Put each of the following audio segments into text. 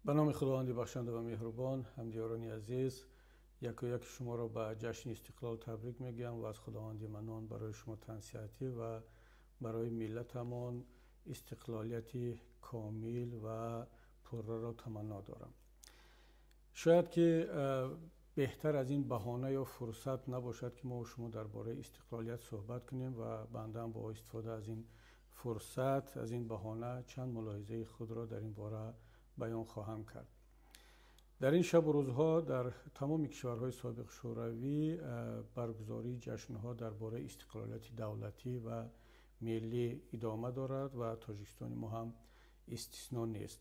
Ба номи Худованди бахшанда ва меҳрубон, ҳамдиёрони азиз, яку яки шуморо ба ҷашни Истиқлол табрик мегӯям ва аз Худованди Маннон барои шумо тансиҳатӣ ва барои миллатамон истиқлолияти комил ва пурраро таманно дорам. Шояд ки беҳтар аз ин баҳона ё фурсат набошад, ки мо шумо дар бораи истиқлолият суҳбат кунем ва банда ҳам бо истифода аз ин фурсат, аз ин баҳона чанд мулоҳизаи худро дар ин бора баён хоҳам кард. Дар ин шабу рӯзҳо дар тамоми кишварҳои собиқ Шӯравӣ баргузории ҷашнҳо дар бораи истиқлолияти давлатӣ ва миллӣ идома дорад ва Тоҷикистони мо ҳам истисно нест.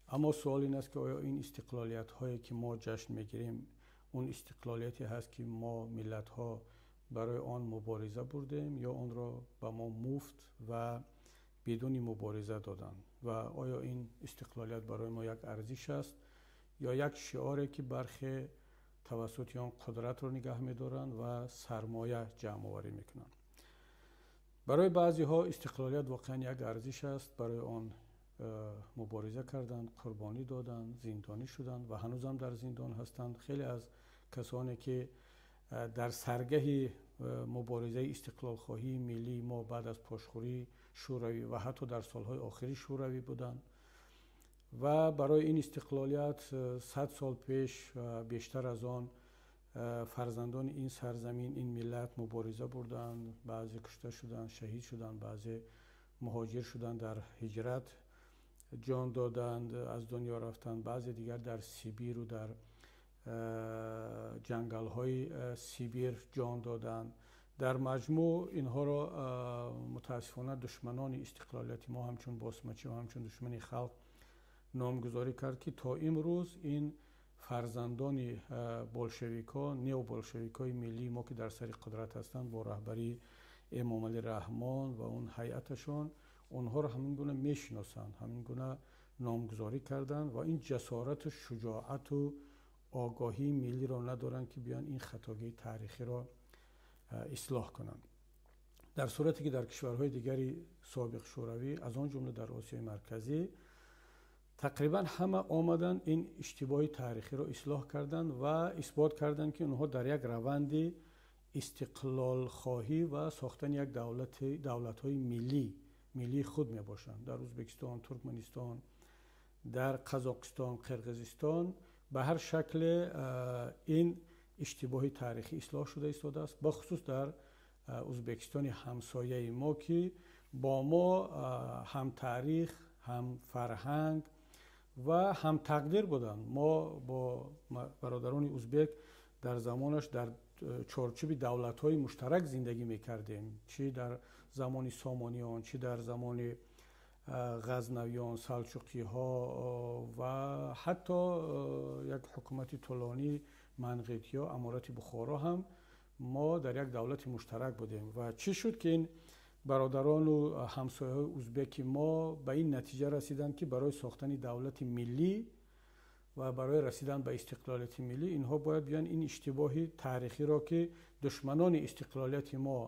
Аммо суол ин аст, ки оё ин истиқлолиятҳое, ки мо ҷашн мегирем, он истиқлолияте ҳаст, ки мо миллатҳо барои он мубориза бурдем, ё онро ба мо муфт ва бидуни мубориза доданд? Ва оё ин истиқлолият барои мо як арзиш аст ё як шиоре, ки бархе тавассути он қудратро нигаҳ медоранд ва сармоя ҷамъоварӣ мекунанд? Барои баъзеҳо истиқлолият воқеан як арзиш аст, барои он мубориза карданд, қурбонӣ доданд, зиндонӣ шуданд ва ҳанӯзам дар зиндон ҳастанд. Хеле аз касоне, ки дар саргаҳи муборизаи истиқлолхоҳии миллии мо баъд аз пошхӯрии Шӯравӣ ва ҳатто дар солҳои охири Шӯравӣ буданд ва барои ин истиқлолият 100 сол пеш, бештар аз он, фарзандони ин сарзамин, ин миллат мубориза бурданд, баъзе кушта шуданд, шаҳид шуданд, баъзе муҳоҷир шуданд, дар ҳиҷрат ҷон доданд, аз дунё рафтанд, баъзе дигар дар Сибиру дар ҷангалҳои Сибир ҷон доданд. Дар маҷмӯъ инҳоро мутаассифона душманони истиқлолияти мо ҳамчун босмачӣ ва ҳамчун душмани халқ номгузорӣ кард, ки то имрӯз ин фарзандони болшевикҳо, необолшевикҳои миллии мо, ки дар сари қудрат ҳастанд бо раҳбарии Эмомалӣ Раҳмон ва он ҳайаташон, онҳоро ҳамин гуна мешиносанд, ҳамин гуна номгузорӣ карданд ва ин ҷасорату шуҷоату огоҳии миллиро надоранд, ки биён ин хатогии таърихиро ислоҳ кунанд. Дар сурате ки дар кишварҳои дигари собиқ Шӯравӣ, аз он ҷумла дар Осиёи Марказӣ, тақрибан ҳама омаданд, ин иштибоҳи таърихиро ислоҳ карданд ва исбот карданд, ки онҳо дар як раванди истиқлолхоҳӣ ва сохтани як давлатҳои миллии худ мебошанд. Дар Ӯзбекистон, Туркманистон, дар Қазоқистон, Қирғизистон ба ҳар шакле ин иштибоҳи таърихӣ ислоҳ шуда истодааст, бахусус дар Ӯзбекистони ҳамсояи мо, ки бо мо ҳам таърих, ҳам фарҳанг ва ҳам тақдир буданд. Мо бо бародарони ӯзбек дар замонаш дар чорчӯби давлатҳои муштарак зиндагӣ мекардем, чӣ дар замони Сомониён, чӣ дар замони Ғазнавиён, Салчуқиҳо ва ҳатто як ҳукумати тӯлонии Манғитиё, Аморати Бухоро ҳам мо дар як давлати муштарак будем. Ва чӣ шуд, ки ин бародарону ҳамсояҳои ӯзбеки мо ба ин натиҷа расиданд, ки барои сохтани давлати миллӣ ва барои расидан ба истиқлолияти миллӣ инҳо бояд биён ин иштибоҳи таърихиро, ки душманони истиқлолияти мо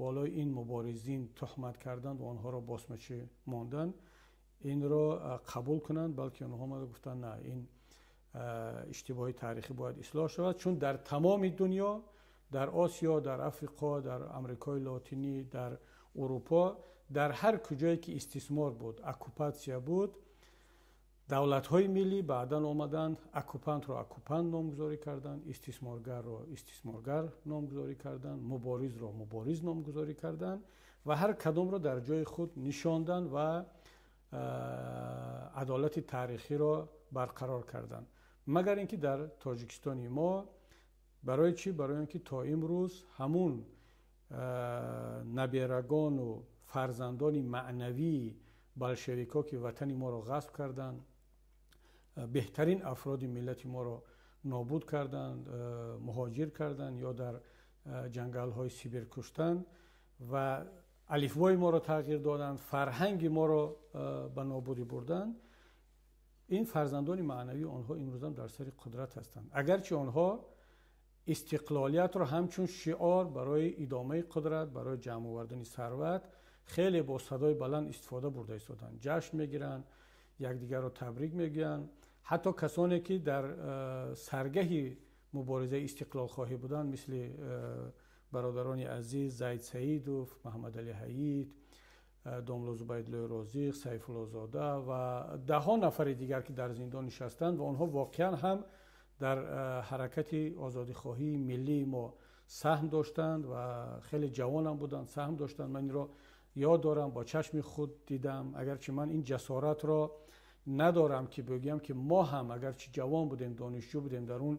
болои ин муборизин туҳмат карданд ва онҳоро босмачӣ монданд, инро қабул кунанд? Балки онҳо омада гуфтанд: на, ин иштибоҳи таърихӣ бояд ислоҳ шавад, чун дар тамоми дунё, дар Осиё, дар Африқо, дар Амрикои Лотинӣ, дар Урупо, дар ҳар куҷое ки истисмор буд, оккупатсия буд, давлатҳои миллӣ баъдан омаданд, оккупантро оккупант номгузорӣ карданд, истисморгарро истисморгар номгузорӣ карданд, муборизро мубориз номгузорӣ карданд ва ҳар кадомро дар ҷои худ нишонданд ва адолати таърихиро барқарор карданд. Магар ин ки дар Тоҷикистони мо барои чӣ? Барои он ки то имрӯз ҳамун наберагону фарзандони маънавии болшевикҳо, ки ватани моро ғасб карданд, беҳтарин афроди миллати моро нобуд карданд, муҳоҷир карданд ё дар ҷангалҳои Сибир куштанд ва алифбои моро тағйир доданд, фарҳанги моро ба нобудӣ бурданд, ин фарзандони маънавии онҳо имрӯзам дар сари қудрат ҳастанд. Агарчи онҳо истиқлолиятро ҳамчун шиор барои идомаи қудрат, барои ҷамъ овардани сарват хеле бо садои баланд истифода бурда истоданд, ҷашн мегиранд, якдигарро табрик мегӯянд, Ҳатто касоне ки дар саргаҳи муборизаи истиқлолхоҳӣ буданд, мисли бародарони азиз Зайд Саидов, Муҳаммадалӣ Ҳаид, домло Зубайдуллои Розиқ, Сайфуллозода ва даҳҳо нафари дигар, ки дар зиндон нишастанд ва онҳо воқеан ҳам дар ҳаракати озодихоҳии миллии мо саҳм доштанд ва хеле ҷавонам буданд, саҳм доштанд. Ман инро ёд дорам, бо чашми худ дидам. Агарчи ман ин ҷасоратро надорам, ки бигӯям, ки мо ҳам агарчи ҷавон будем, донишҷӯ будем, дар он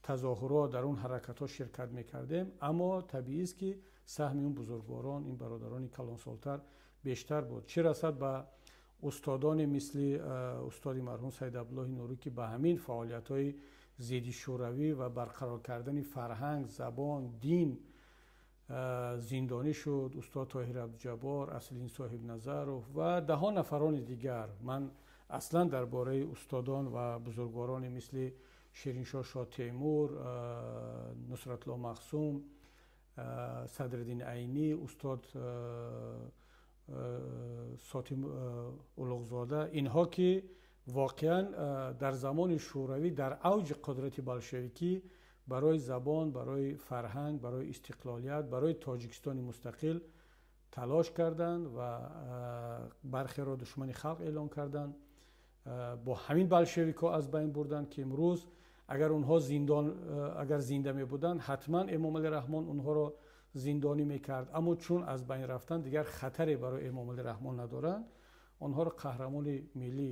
тазоҳурот, дар он ҳаракатҳо ширкат мекардем, аммо табиист, ки саҳми он бузургворон, ин бародарони калонсолтар бештар буд. Чӣ расад ба устодоне мисли устоди марҳум Саид Абдуллоҳи Нурӣ, ки ба ҳамин фаъолиятҳои зидди шӯравӣ ва барқарор кардани фарҳанг, забон, дин зиндонӣ шуд, устод Тоҳир Абдуҷаббор, Аслиддин Соҳибназаров ва даҳҳо нафарони дигар. Ман аслан дар бораи устодон ва бузургвороне мисли Шириншоҳ Шоҳтемур, Нусратулло Махсум, Садриддин Айнӣ, устод Сотим Улуғзода, инҳо ки воқеан дар замони шӯравӣ, дар авҷи қудрати болшевикӣ, барои забон, барои фарҳанг, барои истиқлолият, барои Тоҷикистони мустақил талош карданд ва бархеро душмани халқ эълон карданд, бо ҳамин болшевикҳо аз байн бурданд, ки имрӯз агар онҳо зиндон, агар зинда мебуданд, ҳатман Эмомалӣ Раҳмон онҳоро зиндонӣ мекард. Аммо чун аз байн рафтанд, дигар хатаре барои Эмомалӣ Раҳмон надоранд, онҳоро қаҳрамони миллӣ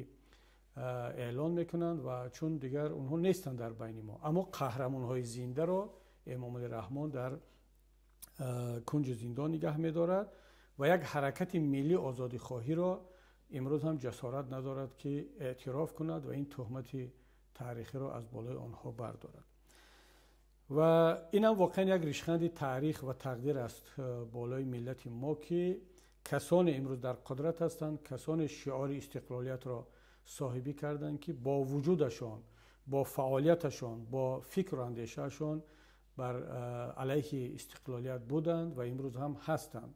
эълон мекунанд ва чун дигар онҳо нестанд дар байни мо, аммо қаҳрамонҳои зиндаро Эмомалӣ Раҳмон дар кунҷи зиндон нигаҳ медорад ва як ҳаракати миллии озодихоҳиро имрӯз ҳам ҷасорат надорад, ки эътироф кунад ва ин туҳмати таърихиро аз болои онҳо бардорад. Ва инам воқеан як ришханди таърих ва тақдир аст болои миллати мо, ки касоне имрӯз дар қудрат ҳастанд, касоне шиори истиқлолиятро соҳибӣ карданд, ки бо вуҷудашон, бо фаъолияташон, бо фикру андешаашон бар алайҳи истиқлолият буданд ва имрӯз ҳам ҳастанд.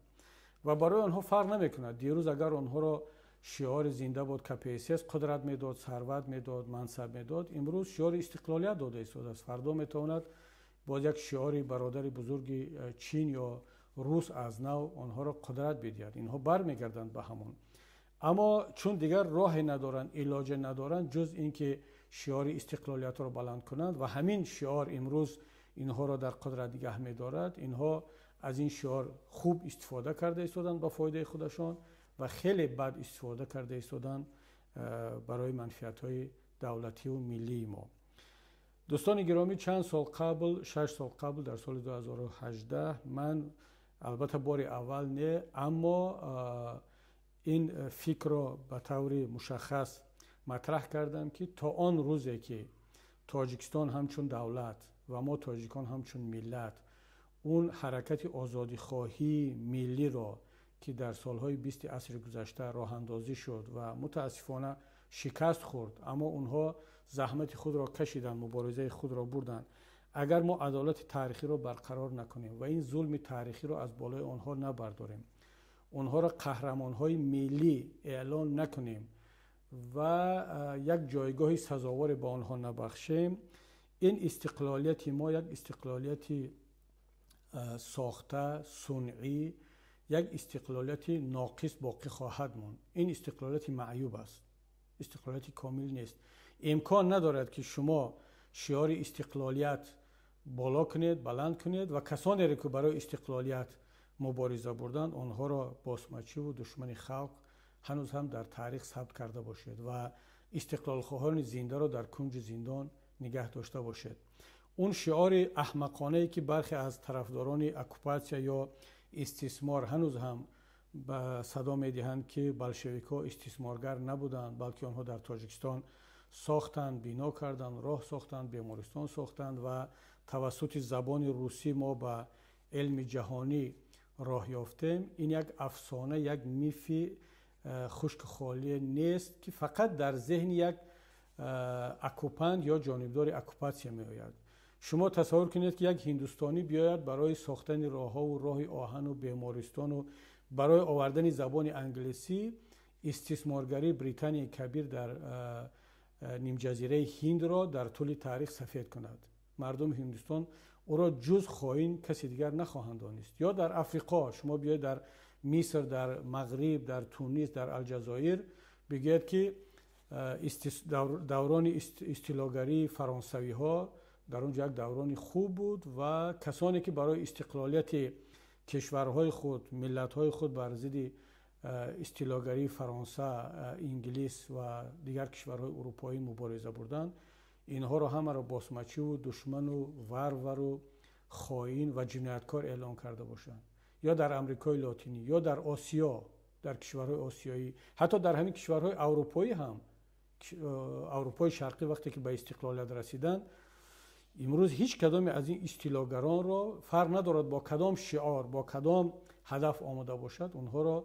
Ва барои онҳо фарқ намекунад. Дирӯз агар онҳоро шиори «Зинда бод КПСС» қудрат медод, сарват медод, мансаб медод, имрӯз шиори истиқлолият дода истодааст. Фардо метавонад боз як шиори бародари бузурги Чин ё рус аз нав онҳоро қудрат бидиҳад. Инҳо бармегарданд ба ҳамон. Аммо чун дигар роҳе надоранд, илоҷе надоранд, ҷуз ин ки шиори истиқлолиятро баланд кунанд, ва ҳамин шиор имрӯз инҳоро дар қудрат нигаҳ медорад, инҳо аз ин шиор хуб истифода карда истоданд ба фоидаи худашон ва хеле бад истифода карда истоданд барои манфиатҳои давлативу миллии мо. Дӯстони гиромӣ, чанд сол қабл, 6 сол қабл, дар соли 2018, ман албатта бори аввал не, аммо ин фикрро ба таври мушаххас матраҳ кардам, ки то он рӯзе ки Тоҷикистон ҳамчун давлат ва мо тоҷикон ҳамчун миллат он ҳаракати озодихоҳии миллиро, ки дар солҳои 20-и асри гузашта роҳандозӣ шуд ва мутаассифона шикаст хӯрд, аммо онҳо заҳмати худро кашиданд, муборизаи худро бурданд, агар мо адолати таърихиро барқарор накунем ва ин зулми таърихиро аз болои онҳо набардорем, онҳоро қаҳрамонҳои миллӣ эълон накунем ва як ҷойгоҳи сазоворе ба онҳо набахшем, ин истиқлолияти мо як истиқлолияти сохта, сунъӣ, як истиқлолияти ноқис боқӣ хоҳад монд. Ин истиқлолияти маъюб аст, истиқлолияти комил нест. Имкон надорад, ки шумо шиори истиқлолият боло кунед, баланд кунед ва касонеро, ки барои истиқлолият мубориза бурданд, онҳоро босмачиву душмани халқ ҳанӯз ҳам дар таърих сабт карда бошед ва истиқлолхоҳони зиндаро дар кунҷи зиндон нигаҳ дошта бошед. Он шиори аҳмақонае, ки бархе аз тарафдорони оккупатсия ё истисмор ҳанӯз ҳам ба садо медиҳанд, ки болшевикҳо истисморгар набуданд, балки онҳо дар Тоҷикистон сохтанд, бино карданд, роҳ сохтанд, бемористон сохтанд ва тавассути забони русӣ мо ба илми ҷаҳонӣ роҳ ёфтем, ин як афсона, як мифи хушку холие нест, ки фақат дар зеҳни як оккупант ё ҷонибдори оккупатсия меояд. Шумо тасаввур кунед, ки як ҳиндустонӣ биёяд, барои сохтани роҳҳову роҳи оҳану бемористону барои овардани забони англисӣ истисморгарии Британияи Кабир дар нимҷазираи Ҳиндро дар тӯли таърих сафед кунад. Мардуми Ҳиндустон ӯро ҷуз хоин каси дигар нахоҳанд донист. Ё дар Африқо шумо биёед, дар Миср, дар Мағриб, дар Тунис, дар Алҷазоир бигӯед, ки даврони истилогарии фаронсавиҳо дар он ҷо як даврони хуб буд ва касоне ки барои истиқлолияти кишварҳои худ, миллатҳои худ бар зидди истилогарии Фаронса, Инглис ва дигар кишварҳои урупоӣ мубориза бурданд, инҳоро ҳамаро босмачиву душману варвару хоин ва ҷинояткор эълон карда бошанд. Ё дар Амрикои Лотинӣ, ё дар Осиё, дар кишварҳои осиёӣ, ҳатто дар ҳамин кишварҳои аврупоӣ ҳам, Аврупои Шарқӣ, вақте ки ба истиқлолият расиданд, имрӯз ҳеҷ кадоме аз ин истилогаронро, фарқ надорад бо кадом шиор, бо кадом ҳадаф омода бошад, онҳоро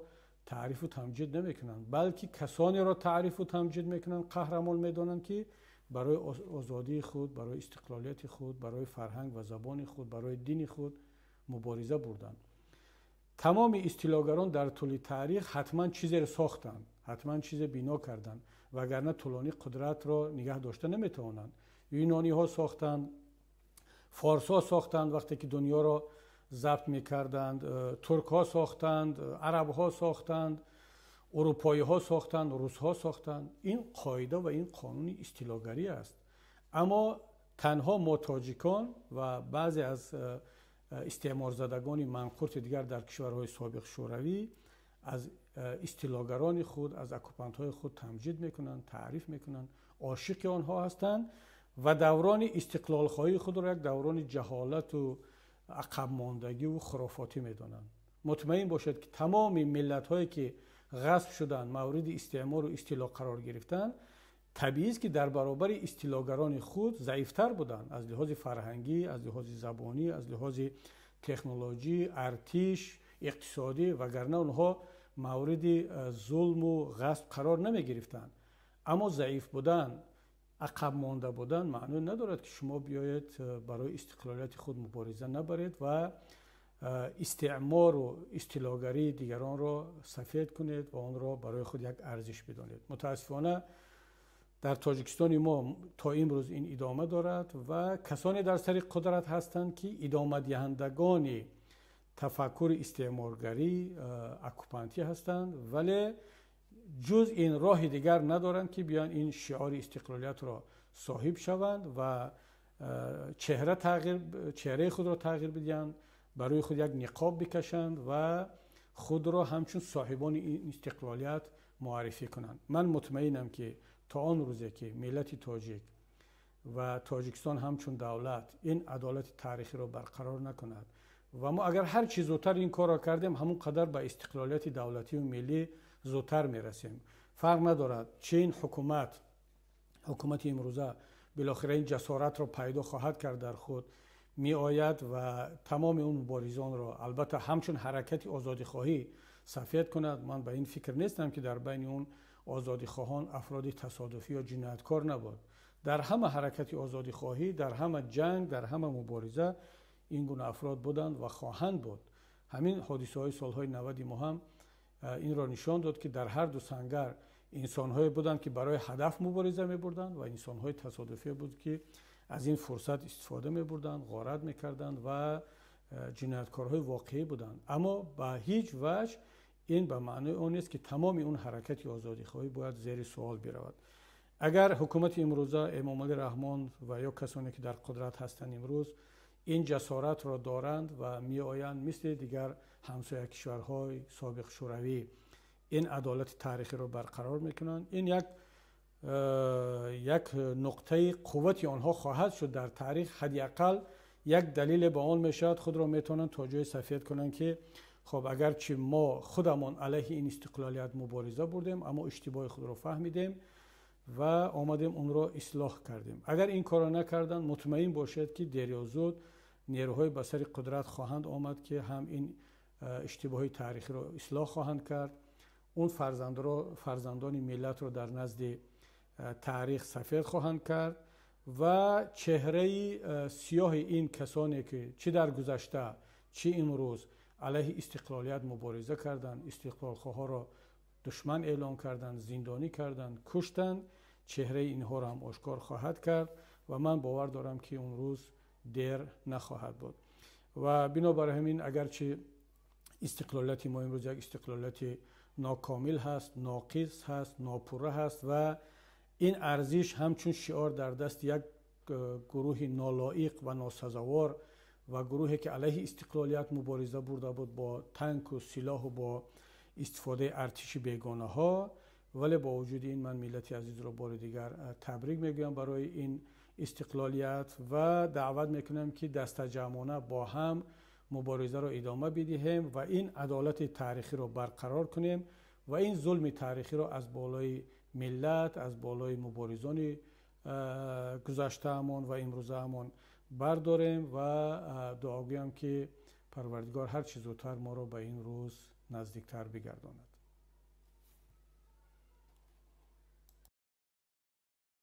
таърифу тамҷид намекунанд, балки касонеро таърифу тамҷид мекунанд, қаҳрамон медонанд, ки барои озодии худ, барои истиқлолияти худ, барои фарҳанг ва забони худ, барои дини худ мубориза бурданд. Тамоми истилогарон дар тӯли таърих ҳатман чизеро сохтанд, ҳатман чизе бино карданд, вагарна тӯлонӣ қудратро нигаҳ дошта наметавонанд. Юнониҳо сохтанд, форсҳо сохтанд, вақте ки дунёро забт мекарданд, туркҳо сохтанд, арабҳо сохтанд, урупоиҳо сохтанд, русҳо сохтанд. Ин қоида ва ин қонуни истилогарӣ аст. Аммо танҳо мо тоҷикон ва баъзе аз истеъморзадагони манқурти дигар дар кишварҳои собиқ Шӯравӣ аз истилогарони худ, аз оккупантҳои худ тамҷид мекунанд, таъриф мекунанд, ошиқи онҳо ҳастанд ва даврони истиқлолхоҳии худро як даврони ҷаҳолату ақабмондагиву хурофотӣ медонанд. Мутмаин бошед, ки тамоми миллатҳое ки ғасб шуданд, мавриди истеъмору истило қарор гирифтанд, табиист, ки дар баробари истилогарони худ заифтар буданд аз лиҳози фарҳангӣ, аз лиҳози забонӣ, аз лиҳози технологӣ, артиш, иқтисодӣ, вагарна онҳо мавриди зулму ғасб қарор намегирифтанд. Аммо заиф будан, ақаб монда будан маъно надорад, ки шумо биёед барои истиқлолияти худ мубориза набаред ва истеъмору истилогарии дигаронро сафед кунед ва онро барои худ як арзиш бидонед. Мутаассифона, дар Тоҷикистони мо то имрӯз ин идома дорад ва касоне дар сари қудрат ҳастанд, ки идомадиҳандагони тафаккури истеъморгарӣ, оккупантӣ ҳастанд, вале ҷуз ин роҳи дигар надоранд, ки биён ин шиори истиқлолиятро соҳиб шаванд ва чеҳра тағйир, чеҳраи худро тағйир бидиҳанд, барои худ як ниқоб бикашанд ва худро ҳамчун соҳибони ин истиқлолият муаррифӣ кунанд. Ман мутмаинам, ки то он рӯзе ки миллати тоҷик ва Тоҷикистон ҳамчун давлат ин адолати таърихиро барқарор накунад, ва мо агар ҳар чӣ зудтар ин корро кардем, ҳамон қадар ба истиқлолияти давлатию миллӣ зудтар мерасем. Фарқ надорад, чи ин ҳукумат, ҳукумати имрӯза билохира ин ҷасоратро пайдо хоҳад кард дар худ, меояд ва тамоми он муборизонро албатта ҳамчун ҳаракати озодихоҳӣ сафед кунад. Ман ба ин фикр нестам, ки дар байни он озодихоҳон афроди тасодуфӣ ё ҷинояткор набуд. Дар ҳама ҳаракати озодихоҳӣ, дар ҳама ҷанг, дар ҳама мубориза ин гуна афрод буданд ва хоҳанд буд. Ҳамин ҳодисаҳои солҳои 90-и мо ҳам инро нишон дод, ки дар ҳар ду сангар инсонҳое буданд, ки барои ҳадаф мубориза мебурданд, ва инсонҳои тасодуфие буд, ки аз ин фурсат истифода мебурданд, ғорат мекарданд ва ҷинояткорҳои воқеӣ буданд. Аммо ба ҳеҷ ваҷҳ ин ба маънои он нест, ки тамоми он ҳаракати озодихоҳӣ бояд зери суол биравад. Агар ҳукумати имрӯза, Эмомалӣ Раҳмон ва ё касоне ки дар қудрат ҳастанд имрӯз, ин ҷасоратро доранд ва меоянд, мисли дигар ҳамсоя кишварҳои собиқ Шӯравӣ, ин адолати таърихиро барқарор мекунанд, ин як нуқтаи қуввати онҳо хоҳад шуд дар таърих. Ҳадди ақал як далеле ба он мешавад, худро метавонанд то ҷое сафед кунанд, ки хоб, агарчи мо худамон алайҳи ин истиқлолият мубориза бурдем, аммо иштибоҳи худро фаҳмидем ва омадем онро ислоҳ кардем. Агар ин корро накарданд, мутмаин бошед, ки дер ё зуд нерӯҳои ба сари қудрат хоҳанд омад, ки ҳам ин иштибоҳи таърихиро ислоҳ хоҳанд кард, он фарзандони миллатро дар назди таърих сафед хоҳанд кард ва чеҳраи сиёҳи ин касоне ки чӣ дар гузашта, чӣ имрӯз алайҳи истиқлолият мубориза карданд, истиқлолхоҳҳоро душман эълон карданд, зиндонӣ карданд, куштанд, Чеҳраи инҳоро ҳам ошкор хоҳад кард ва ман бовар дорам, ки он рӯз дер нахоҳад буд. Ва бинобар ҳамин, агарчи истиқлолияти мо имрӯз як истиқлолияти нокомил ҳаст, ноқис ҳаст, нопурра ҳаст ва ин арзиш ҳамчун шиор дар дасти як гурӯҳи нолоиқ ва носазовор ва гурӯҳе ки алайҳи истиқлолият мубориза бурда буд бо танку силоҳу бо истифодаи артиши бегонаҳо, вале бо вуҷуди ин ман миллати азизро бори дигар табрик мегӯям барои ин истиқлолият ва даъват мекунам, ки дастаҷамъона бо ҳам муборизаро идома бидиҳем ва ин адолати таърихиро барқарор кунем ва ин зулми таърихиро аз болои миллат, аз болои муборизони гузаштаамон ва имрӯзаамон бардорем ва дуогӯям, ки Парвардигор ҳар чӣ зудтар моро ба ин рӯз наздиктар бигардонад.